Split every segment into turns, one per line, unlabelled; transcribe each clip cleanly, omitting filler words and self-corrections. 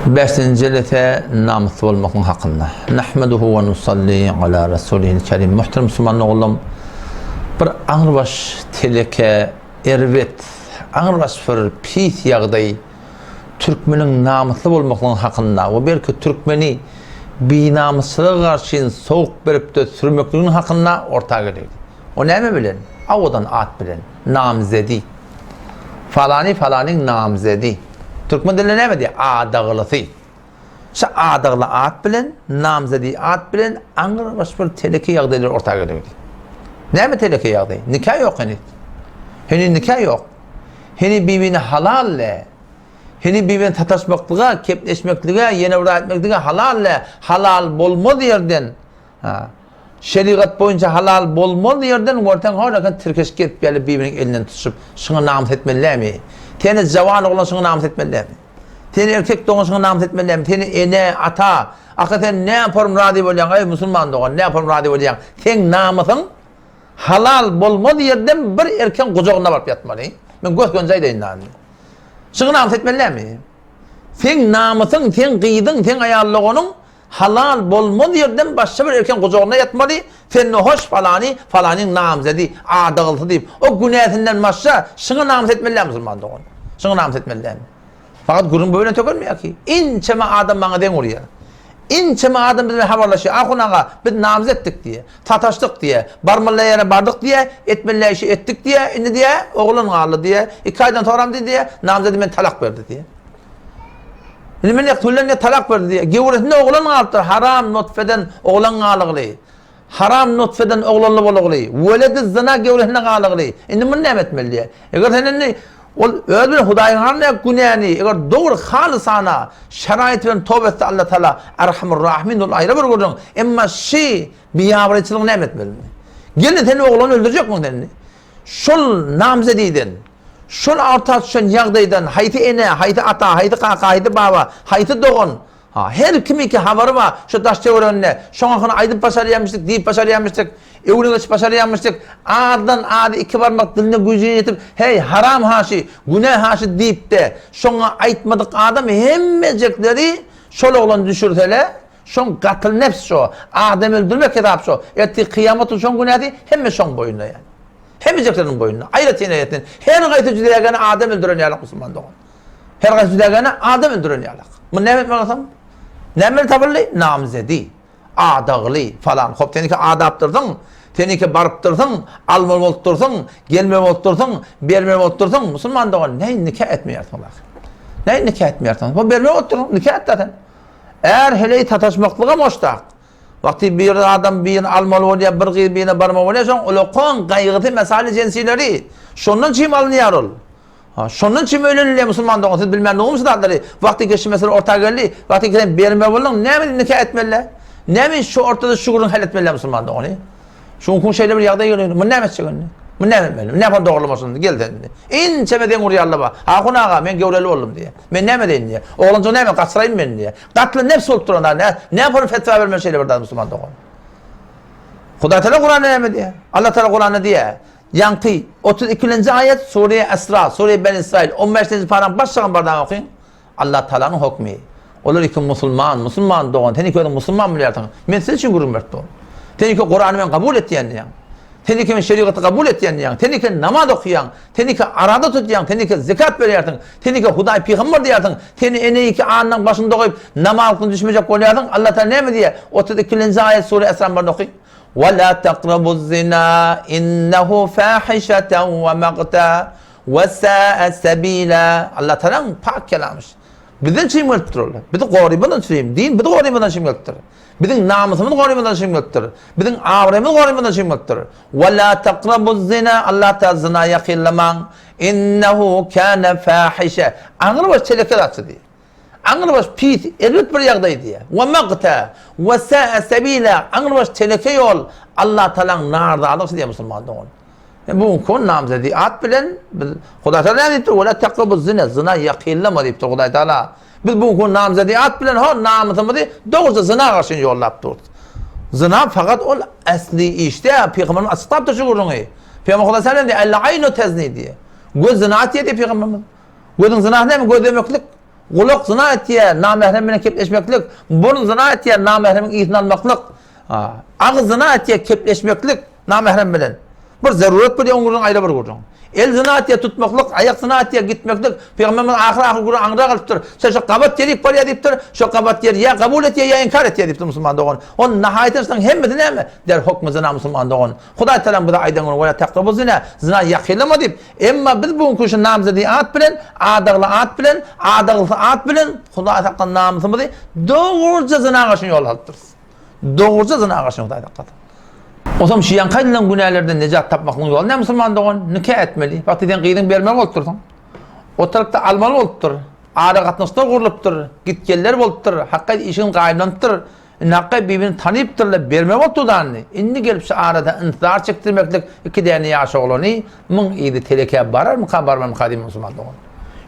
Bäşinji jelese namysly bolmaklyk hakynda. Nahmeduhu we nusalli ala rasulihil kerim. Muhterem musulman ogullarym, bir aňrybaş teleke, erbet, aňrybaş bir pis ýagdaý türkmeniň namysly bolmaklygy hakynda we belki türkmeni binamysçylyga garşy sowuk berip-de sürmekliginiň hakynda orta geldi. O näme bilen? Owadan at bilen. Namzedi. Falany falanyň namzedi. Türkmen dilinde näme diýýär? Adaglysy. Şu adagly at bilen, namzedi at bilen aňrybaş bir teleke ýagdaýlar orta geldi. Näme teleke ýagdaý? Nika ýok heniz. Heniz nika ýok. Heniz bibini halal le. Heniz bibini sataşmaklyga, kepleşmeklige, ýene bir zat etmeklige halal le. Halal bolmaz ýerden. Ha. Şerigat boýunça halal bolmaz ýerden görseň hor eken tirkeşik gelip gelip bibiniň elinden tutuşyp, şuňa namys etmeli dälmi? Seni jawan oglan şuňa namys etmeli dälmi? Seni erkek dogan şuňa namys etmeli dälmi? Seni ene, ata, aka sen näme form razy bolýaň, eý musulman dogan, näme form razy bolýaň? Seň namysyň halal bolmaz ýerden bir erkegiň gujagynda baryp ýatmaly. Men gös-göni aýdaýyn da indi. Şuňa namys etmeli dälmi? Seň namysyň, seň gyzyň, seň aýal doganyň Halal bolmaz ýerden başga bir erkegiň gujagynda ýatmaly, sen nohoş falany, falanyň namzedi, adagylysy diýip, o günäsinden başga şyňa namys etmeli däl musulman dogan. Şyňa namys etmeli däl. Fakat gürrüň bu bilen tökelmeýär ki. Inçeme adam maňa deň urýar. Inçeme adam biz bilen habarlaşýar. Ahun aga, biz namz etdik diýýär. Sataşdyk diýýär. Barmaly ýere bardyk diýýär. Etmeli işi etdik diýýär. Indi diýýär, oglan galdy diýýär. Iki aýdan soram diýýär, namzedi men talak berdi diýýär. Indi men ýa ne talak berdi diýýär. Gewresinde oglan galypdyr. Haram nutfeden oglan galygly. Haram nutfeden oglanly bolugly. Weledi zyna gewresinde galygly. Indi muny näme etmeli diýýär. Eger sen indi ol öz bilen Hudaýyň arasynda günäni eger dogry halysana şeraýt bilen toba etse Allah Taala Erhamur Rahimin ol aýra bir gürrüň. Emma şi biabraýçylygy näme etmeli indi? Gelin sen oglany öldürjekmiň sen indi? Şol namzediden, şol orta düşen ýagdaýdan haýsy ene, haýsy ata, haýsy kaka, haýsy baba, haýsy dogan, ha, her kimiňki habary bar şu daş-töwereginde, şoň hakyny aýdyp başarýarmyşdyk, diýip başarýarmyşdyk, öwüne geçip başarýarmyşdyk, azdan azy iki barmak diline güýjüni ýetip, heý, haram haşy, günä haşy diýip-de, şoňa aýtmadyk adam hemmejekleri şol oglany düşürsele, Şoň gatyl nefs şo, adam öldürmek hesap şo, ertir kyýamat gün şoň günäsi hemme şoň boýnuna ýani. Hemmejekleriniň boýnuna, aýratyn aýratyn. Her gaýsy jüdägeni adam öldüren ýalak musulman dogan. Her gaýsy jüdägeni adam öldüren ýalak. Muny näme etmeli bolsaň? Näme bilen tapyldy? Namzedi, adagly falan. Hop seniki adapdyrsyň, seniki barypdyrsyň, almaly bolupdyrsyň, gelmeli bolupdyrsyň, bermeli bolupdyrsyň. Musulman dogan, näin nika etmeýärsiň bak? Näin nika etmeýärsiň? Hop bermeli bolupdyrsyň, nika et sen. Är heleý sataşmaklygam hoşdak. Wagty bir adam birini almaly bolýar, bir gyz birine barmaly bolýar, şoň ulakan gaýgysy mesaly jensileri. Şondan çym alynýar ol. Ha, şondan çym öýlenilýär musulman dogan, siz bilmän dogum şu zatlary. Wagty geçdi mesele orta geldi. Wagty sen berme bolduň, näme nika etmeli? Näme şu ortada şu gürrüň hal etmeli musulman dogany? Şu gün şeýle bir ýagdaý geldi. Muny näme etjek indi? Muny näme etmeli? Näme yapalım dogrulamaz indi? Gel sen indi. Inçeme deň urýarlar bar. Ahun aga, men göwreli boldum diýýär. Men näme edeýin diýýär. Oglanjygy näme gaçyraýyn men diýýär. Gatly nefs bolup duran ne? Ne yapalım fetwa bermeli şeýle bir zat musulman dogan. Hudaý Teala Kuranda näme diýýär? Allah Teala Kuranda diýýär. Ýaňky 32-nji aýat Sure Esra, Sure Ben İsrail 15-nji paraň baş şagan bardan okyň. Allah Taalanyň hokmy. Olar iki musulman, musulman dogan, sen iki özüň musulman bolýarsyň. Men siz üçin gürrüň berip durun. Sen iki Kurany men kabul etýän diýýäň. Sen iki men şerigaty kabul etýän diýýäň. Sen iki namaz okaýaň. Sen iki arada tutýaň. Sen iki zekat berýärsiň. Sen iki Hudaý pygamber diýýärsiň. Sen ene iki annaň başynda goýup namazdan düşmejek bolýarsyň. Allah Taala näme diýýär? 32-nji aýat sure Esra barada oky. Wa la taqrabuz zina innehu fahişeten we magta We sa'a sebila. Allah Tagalaň pak kelamyş. Bizden çym gelipdir ol. Bizi gorymyzdan çym. Din bizi gorymyzdan çym gelipdir. Biziň namysymyz gorymyzdan çym gelipdir. Biziň abraýymyz gorymyzdan çym gelipdir. We la taqrabuz zina. Allah Tagala zina ýakynlamaň. Innehu kana fahişe. Aňry baş teleke zatçy diýýär. Aňry baş pis, erbet bir ýagdaý diýýär. We magta we sa'a sebila. Aňry baş teleke ýol. Allah Tagalaň narzalygy diýýär musulman dogan. E bu gün namzedi at bilen biz Hudaý Taala näme diýipdir? Wala taqrabu zina, zina ýakynlama diýipdir Hudaý Taala. Biz bu gün namzedi at bilen ho namysymyzy dogruça zina garşy ýollap duruz. Zina fakat ol asli işde pygamberimiz açyklapdyr şu gürrüňi. Pygamber Hudaý Taala diýdi, El aýnu tezni diýdi. Göz zina etýär diýdi pygamberimiz. Gözüň zinasy näme? Gözlemeklik. Gulak zyna etýär, namährem bilen kepleşmeklik. Burun zyna etýär, namähremiň ysyny almaklyk. Agyz zyna etýär, kepleşmeklik namährem bilen. Bir zarurat bolýar, oň gürrüňi aýra bir gürrüň. El zyna etýär, tutmaklyk, aýak zyna etýär, gitmeklik. Pygamberimiz ahyr-ahyr gürrüň aňryrak alypdyr. Şo şo gabat ýerik barýar diýipdir. Şo gabat ýer ýa kabul etýär, ýa inkar etýär diýipdir musulman dogan. On nahaýatan şolaryň hemmesi näme? Der hokmy zyna musulman dogan. Hudaý Tagalam bize aýdan güni wela takrabu zina, zyna ýakynlama diýip. Emma biz bu günki şu namzedi at bilen, adagly at bilen, adaglysy at bilen Hudaý saklan namysymyzy dogruja zyna garşy ýola salypdyrys. Dogruja zyna garşy Hudaý saklasyn. Osam şu ýaňky aýdylan günälerden nejat tapmaklygyň ýoly näme musulman dogan? Nika etmeli. Wagty sen gyzyňy bermeli bolupdyrsyň. O tarapda almaly bolupdyr. Aragatnaşyklar gurlupdyr. Git-geller bolupdyr. Hakga işiň gaýymlanypdyr. Indi Hakga bibini tanypdyrlar, bermeli bolupdyr danyny. Indi gelip şu arada intizar çekdirmeklik iki däne ýaş oglany muň yzy telekä bararmyka barmarmyka diýip musulman dogan.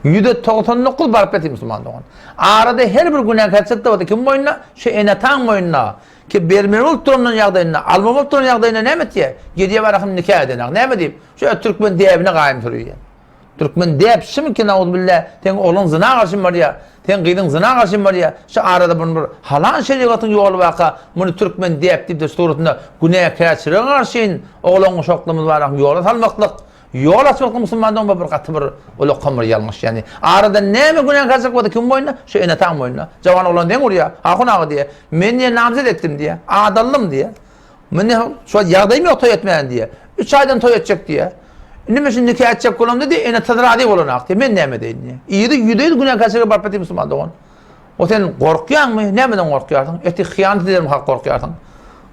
199 baryp ýatyr musulman dogan. Arada her bir günäkärçilik de bolsa kim boýnuna? Şu ene-ataň boýnuna. Ki bermeli bolup durandan ýagdaýynda, almaly bolup duran ýagdaýynda näme etýär? Gelýär barahym nika edenak. Näme diýip? Şu türkmen däbine gaýym sürýär. Türkmen däp şymyki nauzubilla seň ogluň zyna garşy barýa, seň gyzyň zyna garşy barýa, şu arada muny bir halal şerigatyň ýoly barka muny türkmen däp diýip de suratynda günäkärçilige garşyn oglan uşaklymyz barahym ýola salmaklyk, ýol açmaklyk musulmandan bir gaty bir ulakam bir ýalňyş ýani. Arada näme günäkärçilik bolsa kim boýnuna? Şu ene-ataň boýnuna. Jawan oglan deň urýa, ahun aga diýä, men diýä namzet etdim diýä, adaldym diýä. Mende şu wagt ýagdaýym ýok toý etmäne diýýär. Üç aýdan toý etjek diýýär. Indi men şu nika etjek bolamda diýýär, ene-atasy razy bolanak diýýär. Men näme edeýin diýýär. Yzy 100% günäkärçilige baryp ýatyr musulman dogan. O sen gorkýaňmy? Nämeden gorkýarsyň? Eti hyýanat edermi hak gorkýarsyň?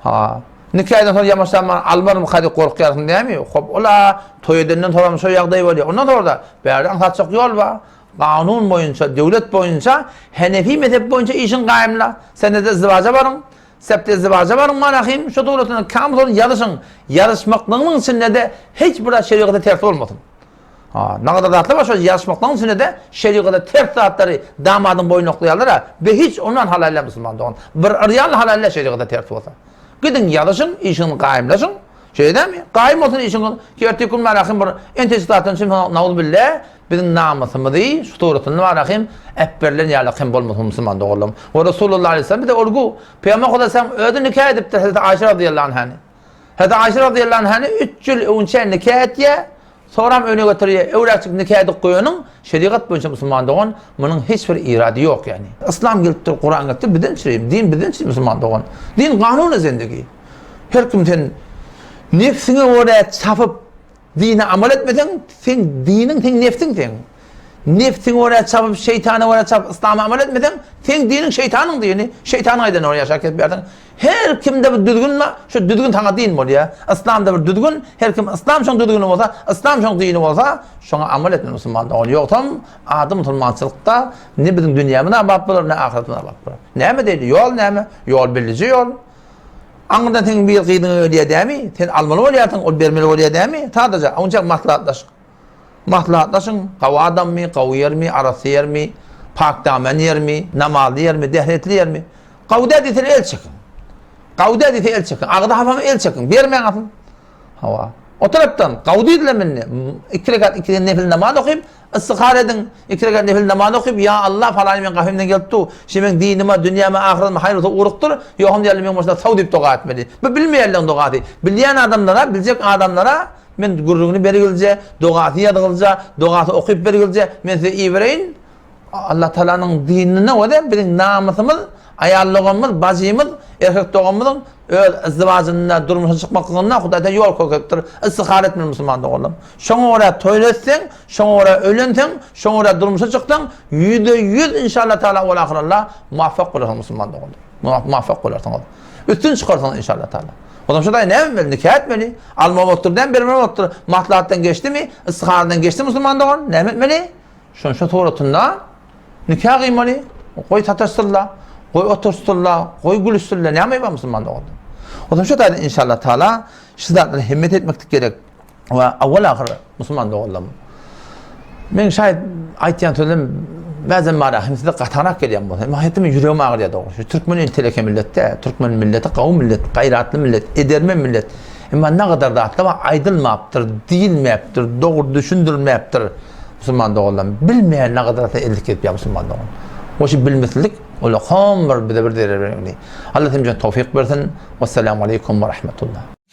Ha. Nika eden soň ýamaşdan maňa almarmyka diýip gorkýarsyň dämi? Hop, ola toý edenden soňam şo ýagdaý bolýar. Ondan soňra-da bärde aňsatjak ýol bar. Kanun boýunça, döwlet boýunça, Henefi mezhep boýunça işiň gaýymla. Senede izdiwaja baryň. Sepde izdiwaja baryň manahym, şu döwletinde kam soň ýazyşyň, ýazyşmaklygynyň içinde-de hiç bir zat şerigata ters bolmasyn. Ha, nagadar zatlar bar şo ýazyşmaklygyň içinde-de şerigata ters zatlary damadyň boýnuna oklaýarlar-a, be hiç ondan halal däl musulman dogan. Bir yrýan halal däl şerigata ters bolsa. Gidiň ýazyşyň, işiňizi gaýymlaşyň. Şeýle dälmi? Gaýym bolsun işiňiz. Ki ertir gün manahym bir entejik zatdan üçin nauzubille Biziň namysymyzy şu suratyny barahym äpberilen ýaly hem bolmasyn musulman doganlarym. We Resulullah aleyhisselam bize olgu. Pygamber Hudaýam özi nika edipdir Hazreti Aýşe radıyallahu anhany. Hazreti Aýşe radıyallahu anhany 3 ýyl öňçe nika etýär. Soram öýüne götürýär. Öwräçik nika edip goýanyň şerigat boýunça musulman dogan munuň hiç bir irady ýok ýani. Yslam gelipdir, Kuran gelipdir, bizden çürim, din bizden çürim musulman dogan. Din kanuny zendigi. Her kim sen nefsiňe görä çapyp Dine amal etmeseň, seň diniň seň nefsiň seň. Nefsiňe görä çapyp, şeýtana görä çapyp, yslama amal etmeseň, seň diniň şeýtanyň dini, şeýtanyň aýdanyna görä ýaşap gezip ýörsiň. Her kimde bir düzgün bar, şu düzgün saňa din bolýar. Yslamda bir düzgün, her kim yslam şoň düzgüni bolsa, yslam şoň dini bolsa, şoňa amal etmeli musulman dogan. Ýogsam ady musulmançylykda ne biziň dünýämiz abat bolar, ne ahyretimiz abat bolar. Näme diýdi? Ýol näme? Ýol bellije ýol. Aňyrdan seň bir gyzyňa gelýär dämi? Sen almaly bolýarsyň, ol bermeli bolýar dämi? Sadaja, onça maslahatlaşyň. Maslahatlaşyň, gawy adammy, gawy ýermi, arassa ýermi, pakdamen ýermi, namazly ýermi, dehretli ýermi? Gawy däl diýse el çekiň. Gawy däl diýse el çekiň. Agzy hapamy el çekiň. Bermäň asyl. Hawa. O tarapdan gawy diýdiler mende. Iki rekat iki nefil namaz okyp, istihar ediň. Iki rekat nefil namaz okyp, ýa Allah falany men gafymdan gelip du. Şi meň dinime, dünýäme, ahyratyma haýyr bolsa ugrukdyr. Ýoham diýerler meň başymda saw diýip doga etmeli. Bu bilmeýänleň dogasy. Bilýän adamlara, biljek adamlara men gürrüňini bergilje, dogasy ýazgylja, dogasy okyp bergilje, men size ibereýin. Allah Taalanyň dinine görä biziň namysymyz, aýal doganymyz, bajymyz, erkek doganymyzyň öz izdiwajynda durmuşa çykmaklygynda Hudaý Taala ýol görkezipdir. Istihara etmeli musulman doganlarym. Şoňa görä toý etseň, şoňa görä öýlenseň, şoňa görä durmuşa çyksaň, 100% inşallah Taala ol ahyralla muvaffak bolarsyň musulman doganlar. Muvaffak bolarsyňyz. Üstün çykarsyňyz inşallah Taala. O zaman şu daýy näme etmeli? Nikah etmeli. Alma bolupdyr, däm berme bolupdyr. Maslahatdan geçdimi? Istiharadan geçdi musulman dogan. Näme etmeli? Şonça suratynda nika gyýmaly, goý sataşsynlar, goý otursynlar, goý gülüşsünler, näme bar musulman doganda? O zaman şu taýdan inşallah taala şu zatlary himmet etmeklik gerek. We awal ahyr musulman doganlarym. Men şaýat aýtýan sözüm bäzem bar, hem size gatarak gelýän bolsa, emma haýatym ýüregim agyrýar dogry. Şu türkmen il teleke milletde, türkmen milleti gawy millet, gaýratly millet, edermen millet. Emma ne kadar zatlar bar aýdylmapdyr, diýilmäpdir, dogry düşündirilmäpdir. Musulman doganlarym bilmeýän nagadrasa ellik edip ýa musulman dogan. O şu bilmeslik ulakan bir bize bir zerer berýär. Allah hemmämize towfyk bersin. Wessalamu aleýkum we rahmetullah.